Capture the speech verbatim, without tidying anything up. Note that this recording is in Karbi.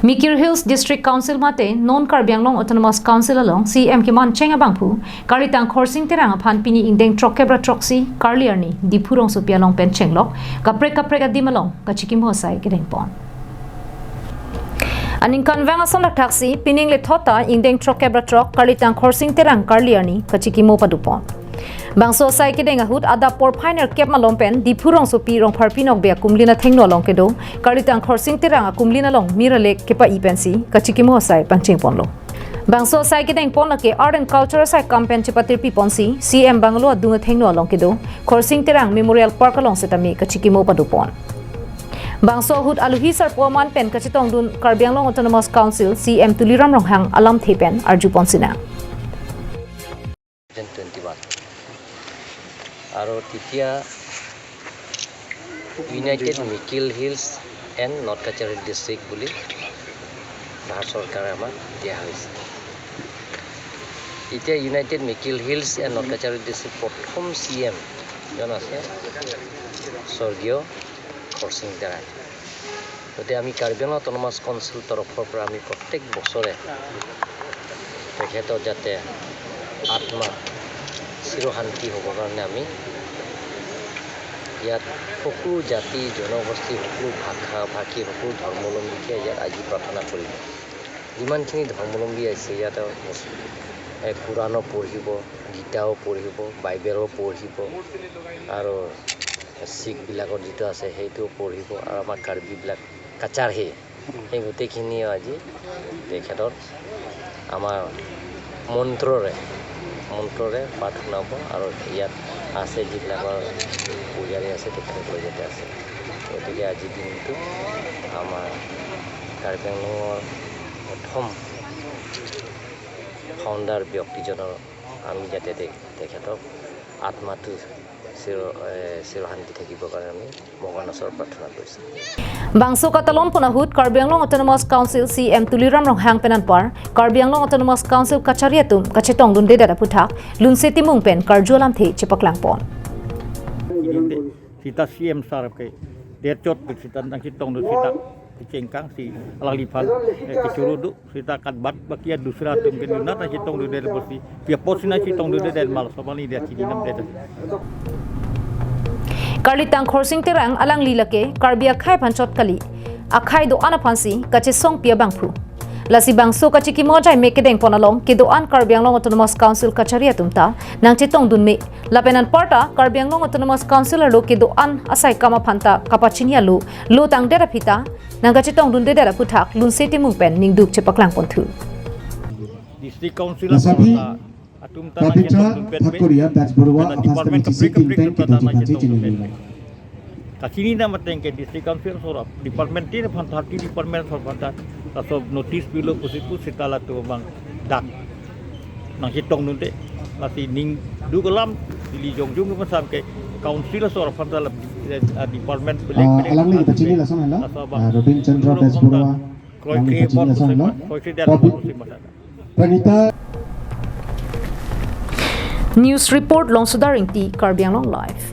Mikir Hills District Council mate non Karbi Anglong Autonomous Council along C M kemancheng abangphu Karlitang Khorsing Terang aphan pini ingdeng throkkep ra throksi karli arni Diphu rongsopi along pen chenglok kaprek kaprek adim along kachikimo asai kedengpon. Aningkanvang ason thakthaksi pining lethot ta ingdeng throkkep ra throk Karlitang Khorsing Terang karli arni kachikimo padopon. Bangso asai kedeng ahut adap porphai nerkep malom pen Diphu rongsopi Rongpharpi Nokbe akumlin athengno along kedo Karlitang Khorsing Terang akumlin along mir alek kepai pensi kachikimo asai pangchengponlo. Bangso asai kedengpon lake Art and Culture asai kam pen chepatirpiponsi C M Bungalow adung athengno along kedo Khorsing Terang Memorial Park along setame kachikimo padopon. Bangso ahut aluhi sarpo aman pen kachetongdun Karbi Anglong Autonomous Council C M Tuliram Ronghang alamthe pen arjupon sinang. Twenty one. আৰু তেতিয়া ইউনাইটেড মিকিল hills and north কাছাৰী ডিষ্ট্ৰিক্ট বুলি ভাৰত চৰকাৰে আমাক দিয়া হৈছে। এতিয়া ইউনাইটেড মিকিল হিলছ এণ্ড নৰ্থ কাছাৰী ডিষ্ট্ৰিক্ট প্ৰথম চি এম জন আছে স্বৰ্গীয় খৰচিং তেৰাং। গতিকে আমি কাৰ্বি আংলং অট'নমাছ কাউন্সিল তৰফৰ পৰা আমি প্ৰত্যেক বছৰে তেখেতৰ যাতে আত্মা চিৰশান্তি হ'বৰ কাৰণে আমি ইয়াত সকলো জাতি জনগোষ্ঠী, সকলো ভাষা ভাষী, সকলো ধৰ্মাৱলম্বীকে ইয়াত আজি প্ৰাৰ্থনা কৰিব। যিমানখিনি ধৰ্মাৱলম্বী আছে ইয়াত মুছ-, এ, কোৰাণো পঢ়িব, গীতাও পঢ়িব, বাইবেলো পঢ়িব আৰু শিখবিলাকৰ যিটো আছে সেইটো পঢ়িব আৰু আমাৰ কাৰ্বিবিলাক কাছাৰ হে, সেই গোটেইখিনিও আজি তেখেতৰ আমাৰ মন্ত্ৰৰে, মন্ত্ৰৰে পাঠ শুনাব আৰু ইয়াত আছে যিবিলাকৰ পূজাৰী আছে তেখেতসকলৰ ইয়াতে আছে। গতিকে আজিৰ দিনটো আমাৰ কাৰ্বি আংলঙৰ প্ৰথম ফাউণ্ডাৰ ব্যক্তিজনৰ আমি যাতে তে-, তেখেতক আত্মাটো চিৰ-, এ, চিৰশান্তি থাকিবৰ কাৰণে আমি ভগৱানৰ ওচৰত প্ৰাৰ্থনা কৰিছোঁ। Bangso katalonpon ahut Karbi Anglong Autonomous Council C M Tuliram Ronghang pen anpar Karbi Anglong Autonomous Council kachari atum kachetongdundedet aphuthak Lunse Timung pen karju alamthe chepaklangpon. Sita C M sir ke derchot sita nangchetongdun sita kechengkang si alangliphan, eh, kechuru do. Sita kat bat bakia dusra atum ke nuna ta chetongdunde bosi. Pia pot sina chetongdunde mal sobani dia chininamde. Karlitang Khorsing Terang alangli lake Karbi akhai aphan chot kali, akhai do-an aphansi kachesongpi abangphu. Lasi bangso kachikimo ajai me kedengpon along kedo-an Karbi Anglong Autonomous Council kachari atum ta nangchetongdun me. Lapen anparta Karbi Anglong Autonomous Council arlo kedo-an asai kam aphan ta kapachini alo, lo tangdet aphi ta nangkachetongdundedet aphuthak Lunse Timung pen ningduk chepaklangponthu. District Council Nasabi, atum ta Pabitra nangchetongdunpet me. Thakuria, Dachborua, Karbi Apas department Committee kaprek kaprek atum ta nangchetongdunpet me. Kachini na mateng ke District Council asor department tin aphan thirty department asor aphan ta laso notice pilo pusi pu sita latum abang dak nangchetongdunde. Lasi ningduk alam ili jongjung ke masam ke council asor aphan ta la, eh, department belek, ah, belek alangli department pachini lason hala, laso abang ah, Robin Chandra Dachborua, kroi alangli pachini lason hala, kroikre bom Pabi-, pusi masa. Pranita. News report Longsodar Ingti, Karbi Anglong Live.